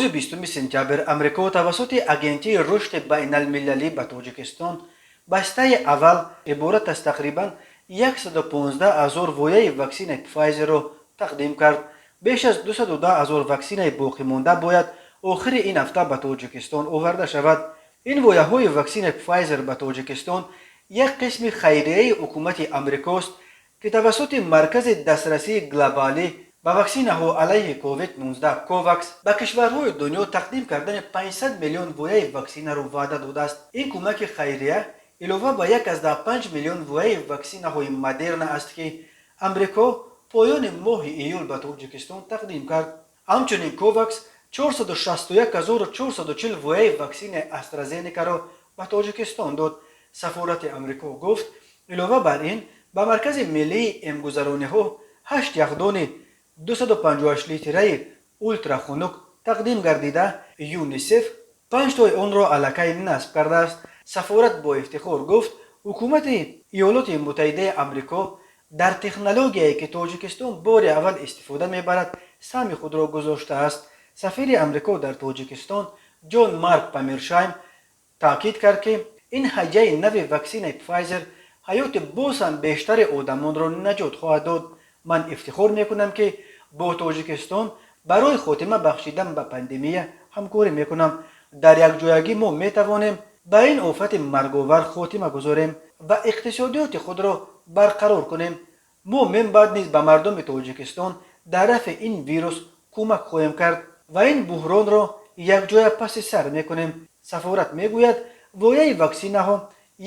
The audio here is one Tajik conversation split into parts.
Рӯзи 20 сентябр Амрико тавассути Агентии рушди байналмилалӣ ба Тоҷикистон бастаи аввал, иборат аз тақрибан 115 ҳазор вояи ваксинаи Пфайзерро тақдим кард. Беш аз 210 ҳазор ваксинаи боқимонда бояд охири ин ҳафта ба Тоҷикистон оварда шавад. Ин вояҳои ваксинаи Пфайзер ба Тоҷикистон як қисми хайрияи ҳукумати Амрикост, ки тавассути Маркази дастрасии глобалӣ ба ваксинаҳо алайҳи COVID-19 Ковакс ба кишварҳои дунё тақдим кардани 500 миллион вояи ваксинаро ваъда додааст. Ин кӯмаки хайрия илова ба 1,5 миллион вояи ваксинаҳои Модерна аст, ки Амрико поёни моҳи июл ба Тоҷикистон тақдим кард. Ҳамчунин Ковакс 461 440 вояи ваксинаи Астразенекаро ба Тоҷикистон дод. Сафорати Амрико гуфт, илова бар ин ба Маркази миллии эмгузарониҳо ҳашт яхдони 258 литраи ултрахунук тақдим гардида, ЮНИСЕФ панҷтои онро аллакай насб кардааст. Сафорат бо ифтихор гуфт, ҳукумати Иёлоти Муттаҳидаи Амрико дар технологияе, ки Тоҷикистон бори аввал истифода мебарад, саҳми худро гузоштааст. Сафири Амрико дар Тоҷикистон Ҷон Марк Памершайм таъкид кард, ки ин ҳадяи нави ваксинаи Пфайзер ҳаёти боз ҳам бештари одамонро наҷот хоҳад дод. Ман ифтихор мекунам, ки бо Тоҷикистон барои хотима бахшидан ба пандемия ҳамкорӣ мекунам. Дар якҷоягӣ мо метавонем ба ин офати марговар хотима гузорем ва иқтисодиёти худро барқарор кунем. Мо минбаъд низ ба мардуми Тоҷикистон дар рафъи ин вирус кӯмак хоҳем кард ва ин буҳронро якҷоя паси сар мекунем. Сафорат мегӯяд, вояи ваксинаҳо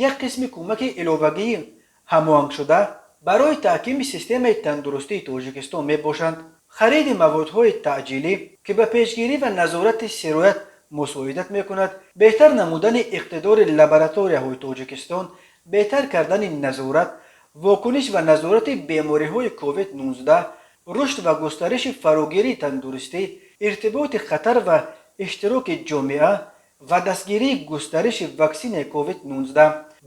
як қисми кӯмаки иловагии ҳамоҳангшуда барои таҳкими системаи тандурустии Тоҷикистон мебошанд. Хариди маводҳои таъҷилӣ, ки ба пешгирӣ ва назорати сироят мусоидат мекунад, беҳтар намудани иқтидори лабораторияҳои Тоҷикистон, беҳтар кардани назорат, вокуниш ва назорати бемориҳои COVID-19, рушд ва густариши фарогирии тандурустӣ, иртиботи хатар ва иштироки ҷомеа ва дастгирии густариши ваксинаи COVID-19.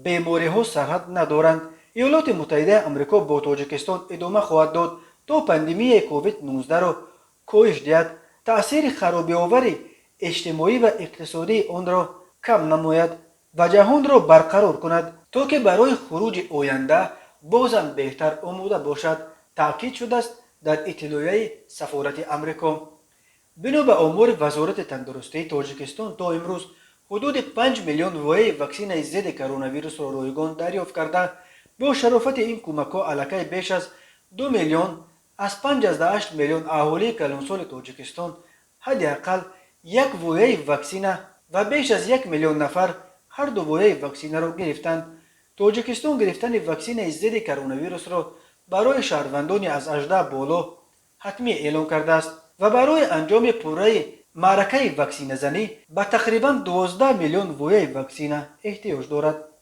Бемориҳо сарҳад надоранд. Иёлоти Муттаҳидаи Амрико бо Тоҷикистон идома хоҳад дод, то пандемияи COVID-19-ро коҳиш диҳад, таъсири харобиовари иҷтимоӣ ва иқтисодии онро кам намояд ва ҷаҳонро барқарор кунад, то ки барои хуруҷи оянда бозам беҳтар омода бошад, таъкид шудааст дар иттилоияи сафорати Амрико. Бино ба омори Вазорати тандурустии Тоҷикистон, то имрӯз ҳудуди 5 миллион вояи ваксинаи зидди коронавирусро ройгон дарёфт карда, бо шарофати ин кӯмакҳо аллакай беш аз 2 миллион аз 5,8 миллион аҳолии калонсоли Тоҷикистон ҳадди ақал як вояи ваксина ва беш аз 1 миллион нафар ҳарду вояи ваксинаро гирифтанд. Тоҷикистон гирифтани ваксинаи зидди коронавирусро барои шаҳрвандони аз 18 боло ҳатмӣ эълон кардааст ва барои анҷоми пурраи маъракаи ваксиназанӣ ба тақрибан 12 миллион вояи ваксина эҳтиёҷ дорад.